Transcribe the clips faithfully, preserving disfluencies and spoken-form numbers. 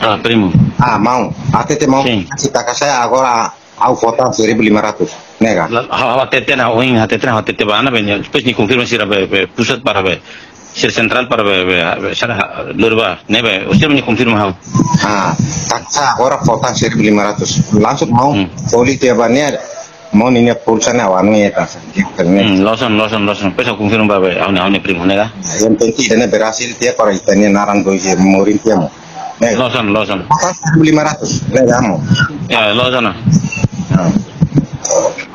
Ah, primo. Ah, maun. Hatete maun. Sin. Se taka sa'e agora ha'u fó tan seribu lima ratus. Ne'e ka? La, ha'u, ha'u hatete ona, ohin hatete ona, hatete ba ne'ebé, depois nia konfirma sira be, be pusat para be, sira sentrál para be, be, be, sira lori ba, ne'ebé, ohin nia konfirma ha'u. Ah, taka sa'e agora fó tan seribu lima ratus. Langsung maun, hmm, fó tiha ba ne'e, maun ninia pulsa ne'e ha'u anu ya ta. Hmm, loos ona, loos ona, loos ona. Depois ha'u konfirma ba be, ha'u-nia, ha'u-nia primo, ne'e ka? Yang penting ida-ne'e berhasil tiha para ita-nia naran dois ya, morin tiha maun. Ne'e. Loos ona, loos ona. Fó tan seribu lima ratus, ne'e ka maun? Ya, loos ona. Ah.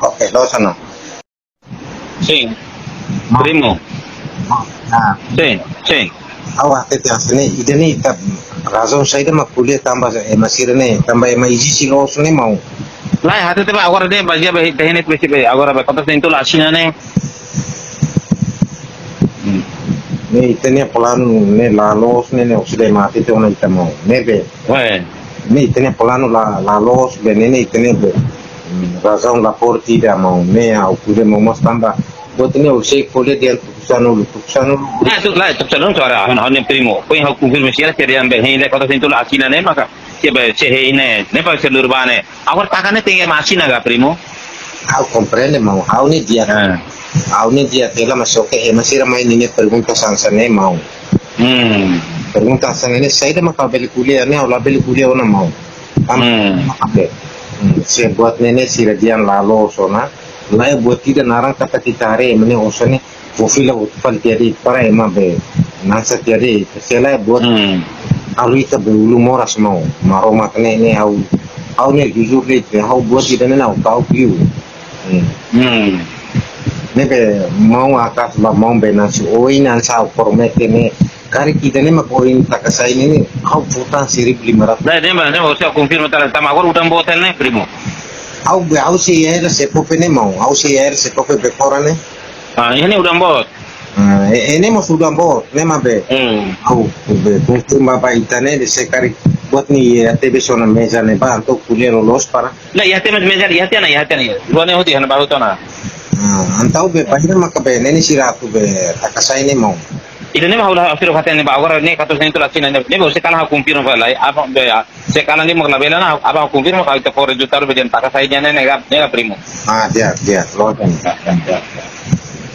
Oke, loos ona. Sin. Maun. Primo. Ah. Sin, sin. Ha'u hatete hanesan ne'e, ida-ne'e ita razaun saida mak ko'alia tanba ema sira-ne'e, tanba ema ezije loos ne'e maun. Lae, hatete ba agora de'it, bazeia ba ita-nia depois be, agora be kontrak tentu la asina ne'e. Hmm. Ne'e ita-nia planu ne'e la loos ne'e, ne'e orsida mate te ona ita maun. Ne'ebé. Weh. Ne'e ita-nia planu la, la loos be ne'e, ne'e ita-nia be. Hmm, razaun la forte ida maun. Ne'e ha'u ko'alia maun mós tanba. Buat ne'e ha'u sei ko'alia dehan tuku sanulu, tuku sanulu. Lae, tu, lae, tuku sanulu suara, ha'u, ha'u-nia primo. Ko yang ha'u konfirma sira, sira dehan be, hein, le kontrak tentu la asina ne'e maka. Sira be, sira hein ne'e, ne'e para sira lori ba ne'e. Agora taka ne'e tenke asina ka, primo? Ha'u komprende, maun. Ha'u-nia di'ak. Ah. Ha'u-nia di'ak hela, mas oke, eh, ema sira mai ninia pergunta hanesan ne'e, maun. Hmm. Pergunta hanesan ne'e, saida mak ha'u bele ko'alia, ne'e ha'u la bele ko'alia ona, maun. Am-, hmm. Oke. Hmm, se buat ne'e ne'e sira dehan la loos ona. Lae buat ida naran katak ita haree, ema ne'e osan ne'e, fó fila hotu fali tiha de'it para ema be, nasa tiha de'it, se lae buat. Hmm. Halo ita be ulun moras maun, Maromak ne'e, ne'e ha'u, ha'u ne'e jujur de'it, ha'u buat ida-ne'e ha'u ta'uk liu. Hmm. Hmm. Ne'ebé maun akas ba maun be nasi oin hanesan ha'u promete ne'e, karik ida-ne'e mak oin taka sa'e ne'e, ne'e ha'u fó tan seribu lima ratus. Lae, ne'e mak, ne'e mak, orsida konfirma tala, tanba agora udan boot ne'e, primo. Ha'u be, ha'u sei iha hela SEPOPE ne'e maun, ha'u sei iha hela SEPOPE be fora ne'e. Ah, iha ne'e udan boot. Ah, e, e ne'e mós udan boot, ne'e mak be. Hmm. Ha'u be konfirma ba ita-nia de'it se karik buat ne'e iha tebes ona meza ne'ebá, entaun ko'alia loloos para. Lae, iha tebes meza, iha tiha ona, iha tiha ona. Rua ne'e hotu iha ne'ebá hotu ona. Ah, entaun be, bainhira maka be, ne'e ne'e sira atu be, taka sa'e ne'e maun. Ida-ne'e mak ha'u la, ha'u sira hatene ba agora ne'e kontrak tentu la asina ne'e, ne'ebé orsida kalan ha'u konfirma fali, apa be, ah, se kalan ne'e mak labele ona, apa ha'u konfirma kalan ita fó rezultadu be dehan taka sa'e ne'e, ne'e ka, ne'e ka, primo. Ah, di'ak, di'ak, loos ona. Ya, ya, ya, ya.